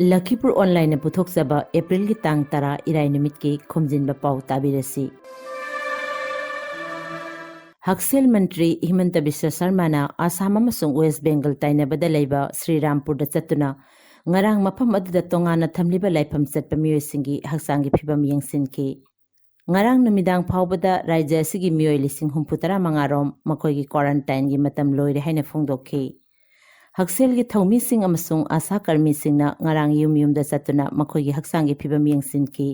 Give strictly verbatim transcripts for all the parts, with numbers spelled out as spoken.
ꯂꯈꯤꯄꯨꯔ ꯑꯣꯟꯂꯥꯏꯟꯅ ꯄꯨꯊꯣꯛꯆꯕ ꯑꯦꯄ꯭ꯔꯤꯜꯒꯤ ꯇꯥꯡ ꯇꯔꯥ ꯏꯔꯥꯏ ꯅꯨꯃꯤꯠꯀꯤ ꯈꯣꯝꯖꯤꯟꯕ ꯄꯥꯎ ꯇꯥꯕꯤꯔꯁꯤ꯫ ꯍꯛꯁꯦꯜ ꯃꯟꯇ꯭ꯔꯤ ꯍꯤꯃꯟꯇ ꯕꯤꯁ꯭ꯋ ꯁꯔꯃꯥꯅ ꯑꯁꯥꯝ ꯑꯃꯁꯨꯡ ꯋꯦꯁ ꯕꯦꯡꯒꯜ ꯇꯥꯏꯅꯕꯗ ꯂꯩꯕ ꯁ꯭ꯔꯤꯔꯥꯝꯄꯨꯔꯗ ꯆꯠꯇꯨꯅ ꯉꯔꯥꯡ ꯃꯐꯝ ꯑꯗꯨꯗ ꯇꯣꯉꯥꯟꯅ ꯊꯝꯂꯤꯕ ꯂꯥꯏꯐꯝ ꯆꯠꯄ ꯃꯤꯑꯣꯏꯁꯤꯡꯒꯤ ꯍꯛꯆꯥꯡꯒꯤ ꯐꯤꯕꯝ ꯌꯦꯡꯁꯤꯟꯈꯤ꯫ ꯉꯔꯥꯡ ꯅꯨꯃꯤꯗꯥꯡ ꯐꯥꯎꯕꯗ ꯔꯥꯖ꯭ꯌ ꯑꯁꯤꯒꯤ ꯃꯤꯑꯣꯏ ꯂꯤꯁꯤꯡ ꯍꯨꯝꯐꯨ ꯇꯔꯥ ꯃꯉꯥ ꯔꯣꯝ ꯃꯈꯣꯏꯒꯤ ꯀ꯭ꯋꯥꯔꯟꯇꯥꯏꯟꯒꯤ ꯃꯇꯝ ꯂꯣꯏꯔꯦ ꯍꯥꯏꯅ ꯐꯣꯡꯗꯣꯛꯈꯤ꯫ ꯍꯛꯁꯦꯜꯒꯤ ꯊꯧꯃꯤꯁꯤꯡ ꯑꯃꯁꯨꯡ ꯑꯁꯥ ꯀꯔꯃꯤꯁꯤꯡꯅ ꯉꯔꯥꯡ ꯌꯨꯝ ꯌꯨꯝꯗ ꯆꯠꯇꯨꯅ ꯃꯈꯣꯏꯒꯤ ꯍꯛꯆꯥꯡꯒꯤ ꯐꯤꯕꯝ ꯌꯦꯡꯁꯤꯟꯈꯤ꯫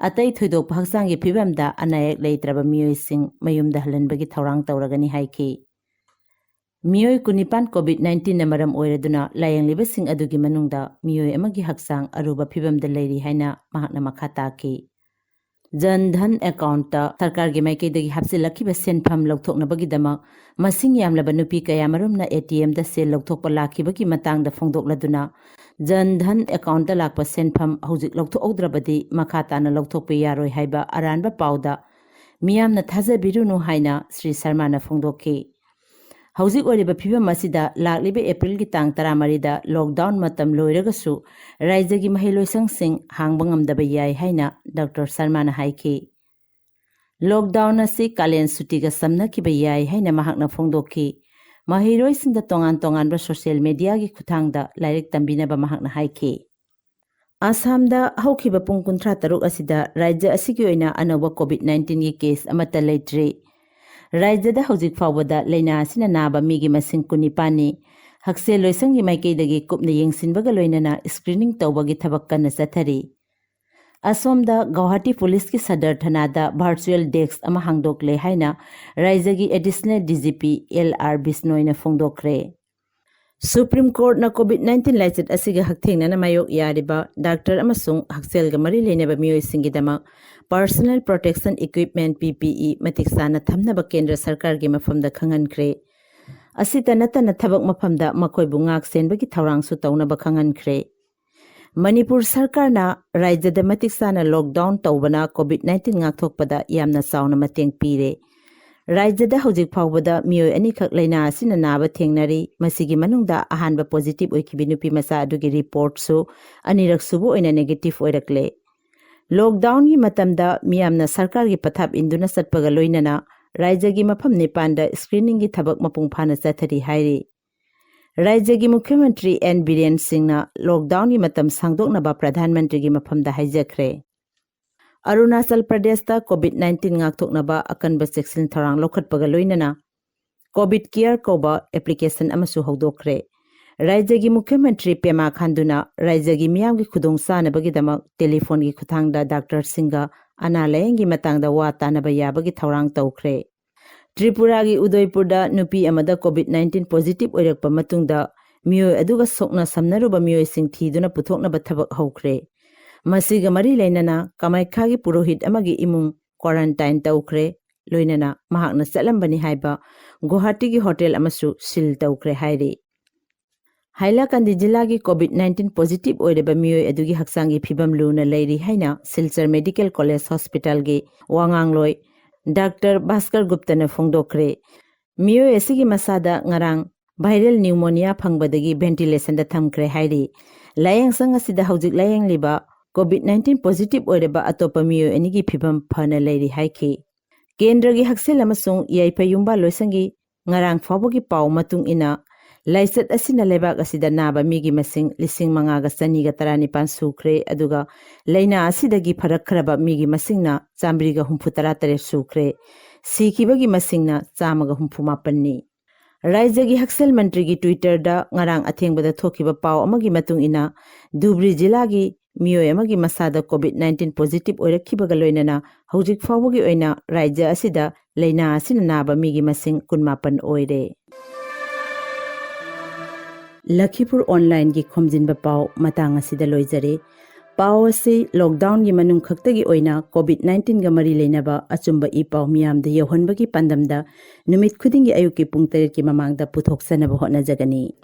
ꯑꯇꯩ ꯊꯣꯏꯗꯣꯛꯄ ꯍꯛꯆꯥꯡꯒꯤ ꯐꯤꯕꯝꯗ ꯑꯅꯥ ꯑꯌꯦꯛ ꯂꯩꯇ꯭ꯔꯕ ꯃꯤꯑꯣꯏꯁꯤꯡ ꯃꯌꯨꯝꯗ ꯍꯜꯍꯟꯕꯒꯤ ꯊꯧꯔꯥꯡ ꯇꯧꯔꯒꯅꯤ ꯍꯥꯏꯈꯤ꯫ ꯃꯤꯑꯣꯏ ꯀꯨꯟꯅꯤꯄꯥꯟ COVID nineteen ꯅ ꯃꯔꯝ ꯑꯣꯏꯔꯗꯨꯅ ꯂꯥꯌꯦꯡꯂꯤꯕꯁꯤꯡ ꯑꯗꯨꯒꯤ ꯃꯅꯨꯡꯗ ꯃꯤꯑꯣꯏ ꯑꯃꯒꯤ ꯍꯛꯆꯥꯡ ꯑꯔꯨꯕ ꯐꯤꯕꯝꯗ ꯂꯩꯔꯤ ꯍꯥꯏꯅ ꯃꯍꯥꯛꯅ ꯃꯈꯥ ꯇꯥꯈꯤ꯫ ꯖꯟ ꯙꯟ ꯑꯦꯀꯥꯎꯟꯠꯇ ꯁꯔꯀꯥꯔꯒꯤ ꯃꯥꯏꯀꯩꯗꯒꯤ ꯍꯥꯞꯆꯤꯜꯂꯛꯈꯤꯕ ꯁꯦꯟꯐꯝ ꯂꯧꯊꯣꯛꯅꯕꯒꯤꯗꯃꯛ ꯃꯁꯤꯡ ꯌꯥꯝꯂꯕ ꯅꯨꯄꯤ ꯀꯌꯥꯃꯔꯨꯝꯅ ATM ꯗ ꯁꯦꯜ ꯂꯧꯊꯣꯛꯄ ꯂꯥꯛꯈꯤꯕꯒꯤ ꯃꯇꯥꯡꯗ ꯐꯣꯡꯗꯣꯛꯂꯗꯨꯅ, ꯖꯟ ꯙꯟ ꯑꯦꯀꯥꯎꯟꯠꯇ ꯂꯥꯛꯄ ꯁꯦꯟꯐꯝ ꯍꯧꯖꯤꯛ ꯂꯧꯊꯣꯛꯍꯧꯗ꯭ꯔꯕꯗꯤ ꯃꯈꯥ ꯇꯥꯅ ꯂꯧꯊꯣꯛꯄ ꯌꯥꯔꯣꯏ ꯍꯥꯏꯕ ꯑꯔꯥꯟꯕ ꯄꯥꯎꯗ ꯃꯤꯌꯥꯝꯅ ꯊꯥꯖꯕꯤꯔꯨꯅꯨ ꯍꯥꯏꯅ ꯁ꯭ꯔꯤ ꯁꯔꯃꯥꯅ ꯐꯣꯡꯗꯣꯛꯈꯤ꯫ ꯍꯧꯖꯤꯛ ꯑꯣꯏꯔꯤꯕ ꯐꯤꯕꯝ ꯑꯁꯤꯗ ꯂꯥꯛꯂꯤꯕ ꯑꯦꯄ꯭ꯔꯤꯜꯒꯤ ꯇꯥꯡ ꯇꯔꯥꯃꯔꯤꯗ ꯂꯣꯛꯗꯥꯎꯟ ꯃꯇꯝ ꯂꯣꯏꯔꯒꯁꯨ ꯔꯥꯖ꯭ꯌꯒꯤ ꯃꯍꯩꯂꯣꯏꯁꯪꯁꯤꯡ ꯍꯥꯡꯕ ꯉꯝꯗꯕ ꯌꯥꯏ ꯍꯥꯏꯅ ꯗꯣꯛꯇꯔ ꯁꯔꯃꯥꯅ ꯍꯥꯏꯈꯤ꯫ ꯂꯣꯛꯗꯥꯎꯟ ꯑꯁꯤ ꯀꯥꯂꯦꯟ ꯁꯨꯇꯤꯒ ꯁꯝꯅꯈꯤꯕ ꯌꯥꯏ ꯍꯥꯏꯅ ꯃꯍꯥꯛꯅ ꯐꯣꯡꯗꯣꯛꯈꯤ꯫ ꯃꯍꯩꯔꯣꯏꯁꯤꯡꯗ ꯇꯣꯉꯥꯟ ꯇꯣꯉꯥꯟꯕ ꯁꯣꯁꯤꯌꯦꯜ ꯃꯦꯗꯤꯌꯥꯒꯤ ꯈꯨꯠꯊꯥꯡꯗ ꯂꯥꯏꯔꯤꯛ ꯇꯝꯕꯤꯅꯕ ꯃꯍꯥꯛꯅ ꯍꯥꯏꯈꯤ꯫ ꯑꯁꯥꯝꯗ ꯍꯧꯈꯤꯕ ꯄꯨꯡ ꯀꯨꯟꯊ꯭ꯔꯥ ꯇꯔꯨꯛ ꯑꯁꯤꯗ ꯔꯥꯖ꯭ꯌ ꯑꯁꯤꯒꯤ ꯑꯣꯏꯅ ꯑꯅꯧꯕ COVID nineteen ꯒꯤ ꯀꯦꯁ ꯑꯃꯠꯇ ꯂꯩꯇ꯭ꯔꯤ꯫ ꯔꯥꯖ꯭ꯌꯗ ꯍꯧꯖꯤꯛ ꯐꯥꯎꯕꯗ ꯂꯥꯏꯅꯥ ꯑꯁꯤꯅ ꯅꯥꯕ ꯃꯤꯒꯤ ꯃꯁꯤꯡ ꯀꯨꯟꯅꯤꯄꯥꯟꯅꯤ꯫ ꯍꯛꯁꯦꯜ ꯂꯣꯏꯁꯪꯒꯤ ꯃꯥꯏꯀꯩꯗꯒꯤ ꯀꯨꯞꯅ ꯌꯦꯡꯁꯤꯟꯕꯒ ꯂꯣꯏꯅꯅ ꯁ꯭ꯀ꯭ꯔꯤꯅꯤꯡ ꯇꯧꯕꯒꯤ ꯊꯕꯛ ꯀꯟꯅ ꯆꯠꯊꯔꯤ꯫ ꯑꯁꯣꯝꯗ ꯒꯧꯍꯥꯇꯤ ꯄꯨꯂꯤꯁꯀꯤ ꯁꯗꯔ ꯊꯅꯥꯗ ꯚꯔꯆꯨꯑꯦꯜ ꯗꯦꯁ꯭ꯛ ꯑꯃ ꯍꯥꯡꯗꯣꯛꯂꯦ ꯍꯥꯏꯅ ꯔꯥꯖ꯭ꯌꯒꯤ ꯑꯦꯗꯤꯁꯅꯦꯜ DGP L R ꯕꯤꯁꯅꯣꯏꯅ ꯐꯣꯡꯗꯣꯛꯈ꯭ꯔꯦ꯫ ꯁꯨꯄ꯭ꯔꯤꯝ ꯀꯣꯔꯠꯅ COVID nineteen ꯂꯥꯏꯆꯠ ꯑꯁꯤꯒ ꯍꯛꯊꯦꯡꯅꯅ ꯃꯥꯌꯣꯛ ꯌꯥꯔꯤꯕ ꯗꯥꯛꯇꯔ ꯑꯃꯁꯨꯡ ꯍꯛꯁꯦꯜꯒ ꯃꯔꯤ ꯂꯩꯅꯕ ꯃꯤꯑꯣꯏꯁꯤꯡꯒꯤꯗꯃꯛ Personal Protection Equipment, PPE, ꯃꯇꯤꯛ ꯆꯥꯅ ꯊꯝꯅꯕ ꯀꯦꯟꯗ꯭ꯔ ꯁꯔꯀꯥꯔꯒꯤ ꯃꯐꯝꯗ ꯈꯪꯍꯟꯈ꯭ꯔꯦ꯫ ꯑꯁꯤꯇ ꯅꯠꯇꯅ ꯊꯕꯛ ꯃꯐꯝꯗ ꯃꯈꯣꯏꯕꯨ ꯉꯥꯛ ꯁꯦꯟꯕꯒꯤ ꯊꯧꯔꯥꯡꯁꯨ ꯇꯧꯅꯕ ꯈꯪꯍꯟꯈ꯭ꯔꯦ꯫ ꯃꯅꯤꯄꯨꯔ ꯁꯔꯀꯥꯔꯅ ꯔꯥꯖ꯭ꯌꯗ ꯃꯇꯤꯛ ꯆꯥꯅ ꯂꯣꯛꯗꯥꯎꯟ ꯇꯧꯕꯅ COVID nineteen ꯉꯥꯛꯊꯣꯛꯄꯗ ꯌꯥꯝꯅ ꯆꯥꯎꯅ ꯃꯇꯦꯡ ꯄꯤꯔꯦ꯫ ꯔꯥꯖ꯭ꯌꯗ ꯍꯧꯖꯤꯛ ꯐꯥꯎꯕꯗ ꯃꯤꯑꯣꯏ ꯑꯅꯤꯈꯛ ꯂꯥꯏꯅꯥ ꯑꯁꯤꯅ ꯅꯥꯕ ꯊꯦꯡꯅꯔꯤ꯫ ꯃꯁꯤꯒꯤ ꯃꯅꯨꯡꯗ ꯑꯍꯥꯟꯕ ꯄꯣꯖꯤꯇꯤꯚ ꯑꯣꯏꯈꯤꯕꯤ ꯅꯨꯄꯤ ꯃꯆꯥ ꯑꯗꯨꯒꯤ ꯔꯤꯄꯣꯔꯠꯁꯨ ꯑꯅꯤꯔꯛ ꯁꯨꯕ ꯑꯣꯏꯅ ꯅꯦꯒꯦꯇꯤꯚ ꯑꯣꯏꯔꯛꯂꯦ꯫ ꯂꯣꯛꯗꯥꯎꯟꯒꯤ ꯃꯇꯝꯗ ꯃꯤꯌꯥꯝꯅ ꯁꯔꯀꯥꯔꯒꯤ ꯄꯊꯥꯞ ꯏꯟꯗꯨꯅ ꯆꯠꯄꯒ ꯂꯣꯏꯅꯅ ꯔꯥꯖ꯭ꯌꯒꯤ ꯃꯐꯝ ꯅꯤꯄꯥꯟꯗ ꯁ꯭ꯀ꯭ꯔꯤꯅꯤꯡꯒꯤ ꯊꯕꯛ ꯃꯄꯨꯡ ꯐꯥꯅ ꯆꯠꯊꯔꯤ ꯍꯥꯏꯔꯤ꯫ ꯔꯥꯖ꯭ꯌꯒꯤ ꯃꯨꯈ꯭ꯌ ꯃꯟꯇ꯭ꯔꯤ ꯑꯦꯟ ꯕꯤꯔꯦꯟ ꯁꯤꯡꯅ ꯂꯣꯛꯗꯥꯎꯟꯒꯤ ꯃꯇꯝ ꯁꯥꯡꯗꯣꯛꯅꯕ ꯄ꯭ꯔꯙꯥꯟ ꯃꯟꯇ꯭ꯔꯤꯒꯤ ꯃꯐꯝꯗ ꯍꯥꯏꯖꯈ꯭ꯔꯦ꯫ ꯑꯔꯨꯅꯥꯆꯜ ꯄ꯭ꯔꯗꯦꯁꯇ ꯀꯣꯚꯤꯗ ꯅꯥꯏꯟꯇꯤꯟ ꯉꯥꯛꯊꯣꯛꯅꯕ ꯑꯀꯟꯕ ꯆꯦꯛꯁꯤꯟ ꯊꯧꯔꯥꯡ ꯂꯧꯈꯠꯄꯒ ꯂꯣꯏꯅꯅ ꯀꯣꯚꯤꯗ ꯀꯤꯌꯔ ꯀꯧꯕ ꯑꯦꯄ꯭ꯂꯤꯀꯦꯁꯟ ꯑꯃꯁꯨ ꯍꯧꯗꯣꯛꯈ꯭ꯔꯦ꯫ ꯔꯥꯖ꯭ꯌꯒꯤ ꯃꯨꯈ꯭ꯌ ꯃꯟꯇ꯭ꯔꯤ ꯄꯦꯃꯥ ꯈꯥꯟꯗꯨꯅ ꯔꯥꯖ꯭ꯌꯒꯤ ꯃꯤꯌꯥꯝꯒꯤ ꯈꯨꯗꯣꯡ ꯆꯥꯅꯕꯒꯤꯗꯃꯛ ꯇꯦꯂꯤꯐꯣꯟꯒꯤ ꯈꯨꯠꯊꯥꯡꯗ ꯗꯥꯛꯇꯔꯁꯤꯡꯒ ꯑꯅꯥ ꯂꯥꯌꯦꯡꯒꯤ ꯃꯇꯥꯡꯗ ꯋꯥ ꯇꯥꯅꯕ ꯌꯥꯕꯒꯤ ꯊꯧꯔꯥꯡ ꯇꯧꯈ꯭ꯔꯦ꯫ ꯇ꯭ꯔꯤꯄꯨꯔꯥꯒꯤ ꯎꯗꯣꯏꯄꯨꯔꯗ ꯅꯨꯄꯤ ꯑꯃꯗ ꯀꯣꯚꯤꯗ ꯅꯥꯏꯟꯇꯤꯟ ꯄꯣꯖꯤꯇꯤꯚ ꯑꯣꯏꯔꯛꯄ ꯃꯇꯨꯡꯗ ꯃꯤꯑꯣꯏ ꯑꯗꯨꯒ ꯁꯣꯛꯅ ꯁꯝꯅꯔꯨꯕ ꯃꯤꯑꯣꯏꯁꯤꯡ ꯊꯤꯗꯨꯅ ꯄꯨꯊꯣꯛꯅꯕ ꯊꯕꯛ ꯍꯧꯈ꯭ꯔꯦ꯫ ꯃꯁꯤꯒ ꯃꯔꯤ ꯂꯩꯅꯅ ꯀꯃꯥꯏꯈꯥꯒꯤ ꯄꯨꯔꯣꯍꯤꯠ ꯑꯃꯒꯤ ꯏꯃꯨꯡ ꯀ꯭ꯋꯥꯔꯟꯇꯥꯏꯟ ꯇꯧꯈ꯭ꯔꯦ꯫ ꯂꯣꯏꯅꯅ ꯃꯍꯥꯛꯅ ꯆꯠꯂꯝꯕꯅꯤ ꯍꯥꯏꯕ ꯒꯨꯋꯥꯍꯥꯇꯤꯒꯤ ꯍꯣꯇꯦꯜ ꯑꯃꯁꯨ ꯁꯤꯜ ꯇꯧꯈ꯭ꯔꯦ ꯍꯥꯏꯔꯤ꯫ ꯍꯥꯏꯂꯥꯀꯟꯗꯤ ꯖꯤꯂꯥꯒꯤ ꯀꯣꯚꯤꯗ ꯅꯥꯏꯟꯇꯤꯟ ꯄꯣꯖꯤꯇꯤꯚ ꯑꯣꯏꯔꯕ ꯃꯤꯑꯣꯏ ꯑꯗꯨꯒꯤ ꯍꯛꯆꯥꯡꯒꯤ ꯐꯤꯕꯝ ꯂꯨꯅ ꯂꯩꯔꯤ ꯍꯥꯏꯅ ꯁꯤꯜꯆꯔ ꯃꯦꯗꯤꯀꯦꯜ ꯀꯣꯂꯦꯖ ꯍꯣꯁꯄꯤꯇꯥꯜꯒꯤ ꯋꯥꯉꯥꯡꯂꯣꯏ ꯗꯥꯛꯇꯔ ꯚꯥꯁꯀꯔ ꯒꯨꯞꯇꯅ ꯐꯣꯡꯗꯣꯛꯈ꯭ꯔꯦ꯫ ꯃꯤꯑꯣꯏ ꯑꯁꯤꯒꯤ ꯃꯁꯥꯗ ꯉꯔꯥꯡ ꯚꯥꯏꯔꯦꯜ ꯅ꯭ꯌꯨꯃꯣꯅꯤꯌꯥ ꯐꯪꯕꯗꯒꯤ ꯚꯦꯟꯇꯤꯂꯦꯁꯟꯗ ꯊꯝꯈ꯭ꯔꯦ ꯍꯥꯏꯔꯤ꯫ ꯂꯥꯌꯦꯡꯁꯪ ꯑꯁꯤꯗ ꯍꯧꯖꯤꯛ ꯂꯥꯌꯦꯡꯂꯤꯕ ꯀꯣꯚꯤꯗ ꯅꯥꯏꯟꯇꯤꯟ ꯄꯣꯖꯤꯇꯤꯚ ꯑꯣꯏꯔꯕ ꯑꯇꯣꯞꯄ ꯃꯤꯑꯣꯏ ꯑꯅꯤꯒꯤ ꯐꯤꯕꯝ ꯐꯅ ꯂꯩꯔꯤ ꯍꯥꯏꯈꯤ꯫ ꯀꯦꯟꯗ꯭ꯔꯒꯤ ꯍꯛꯁꯦꯜ ꯑꯃꯁꯨꯡ ꯌꯥꯏꯐ ꯌꯨꯝꯕꯥꯜ ꯂꯣꯏꯁꯪꯒꯤ ꯉꯔꯥꯡ ꯐꯥꯎꯕꯒꯤ ꯄꯥꯎ ꯃꯇꯨꯡ ꯏꯟꯅ, ꯂꯥꯏꯆꯠ ꯑꯁꯤꯅ ꯂꯩꯕꯥꯛ ꯑꯁꯤꯗ ꯅꯥꯕ ꯃꯤꯒꯤ ꯃꯁꯤꯡ ꯂꯤꯁꯤꯡ ꯃꯉꯥꯒ ꯆꯅꯤꯒ ꯇꯔꯥꯅꯤꯄꯥꯟ ꯁꯨꯈ꯭ꯔꯦ, ꯑꯗꯨꯒ ꯂꯥꯏꯅꯥ ꯑꯁꯤꯗꯒꯤ ꯐꯔꯛꯈ꯭ꯔꯕ ꯃꯤꯒꯤ ꯃꯁꯤꯡꯅ ꯆꯥꯃꯔꯤꯒ ꯍꯨꯝꯐꯨ ꯇꯔꯥ ꯇꯔꯦꯠ ꯁꯨꯈ꯭ꯔꯦ꯫ ꯁꯤꯈꯤꯕꯒꯤ ꯃꯁꯤꯡꯅ ꯆꯥꯝꯃꯒ ꯍꯨꯝꯐꯨ ꯃꯥꯄꯟꯅꯤ꯫ ꯔꯥꯖ꯭ꯌꯒꯤ ꯍꯛꯁꯦꯜ ꯃꯟꯇ꯭ꯔꯤꯒꯤ ꯇ꯭ꯋꯤꯇꯔꯗ ꯉꯔꯥꯡ ꯑꯊꯦꯡꯕꯗ ꯊꯣꯛꯈꯤꯕ ꯄꯥꯎ ꯑꯃꯒꯤ ꯃꯇꯨꯡ ꯏꯟꯅ, ꯙꯨꯕ꯭ꯔꯤ ꯖꯤꯂꯥꯒꯤ ꯃꯤꯑꯣꯏ ꯑꯃꯒꯤ ꯃꯁꯥꯗ ꯀꯣꯚꯤꯗ ꯅꯥꯏꯟꯇꯤꯟ ꯄꯣꯖꯤꯇꯤꯚ ꯑꯣꯏꯔꯛꯈꯤꯕꯒ ꯂꯣꯏꯅꯅ ꯍꯧꯖꯤꯛ ꯐꯥꯎꯕꯒꯤ ꯑꯣꯏꯅ ꯔꯥꯖ꯭ꯌ ꯑꯁꯤꯗ ꯂꯥꯏꯅꯥ ꯑꯁꯤꯅ ꯅꯥꯕ ꯃꯤꯒꯤ ꯃꯁꯤꯡ ꯀꯨꯟꯃꯥꯄꯟ ꯑꯣꯏꯔꯦ꯫ ꯂꯈꯤꯄꯨꯔ ꯑꯣꯟꯂꯥꯏꯟꯒꯤ ꯈꯣꯝꯖꯤꯟꯕ ꯄꯥꯎ ꯃꯇꯥꯡ ꯑꯁꯤꯗ ꯂꯣꯏꯖꯔꯦ꯫ ꯄꯥꯎ ꯑꯁꯤ ꯂꯣꯛꯗꯥꯎꯟꯒꯤ ꯃꯅꯨꯡ ꯈꯛꯇꯒꯤ ꯑꯣꯏꯅ ꯀꯣꯚꯤꯗ ꯅꯥꯏꯟꯇꯤꯟꯒ ꯃꯔꯤ ꯂꯩꯅꯕ ꯑꯆꯨꯝꯕ ꯏ ꯄꯥꯎ ꯃꯤꯌꯥꯝꯗ ꯌꯧꯍꯟꯕꯒꯤ ꯄꯥꯟꯗꯝꯗ ꯅꯨꯃꯤꯠ ꯈꯨꯗꯤꯡꯒꯤ ꯑꯌꯨꯛꯀꯤ ꯄꯨꯡ ꯇꯔꯦꯠꯀꯤ ꯃꯃꯥꯡꯗ ꯄꯨꯊꯣꯛꯆꯅꯕ ꯍꯣꯠꯅꯖꯒꯅꯤ꯫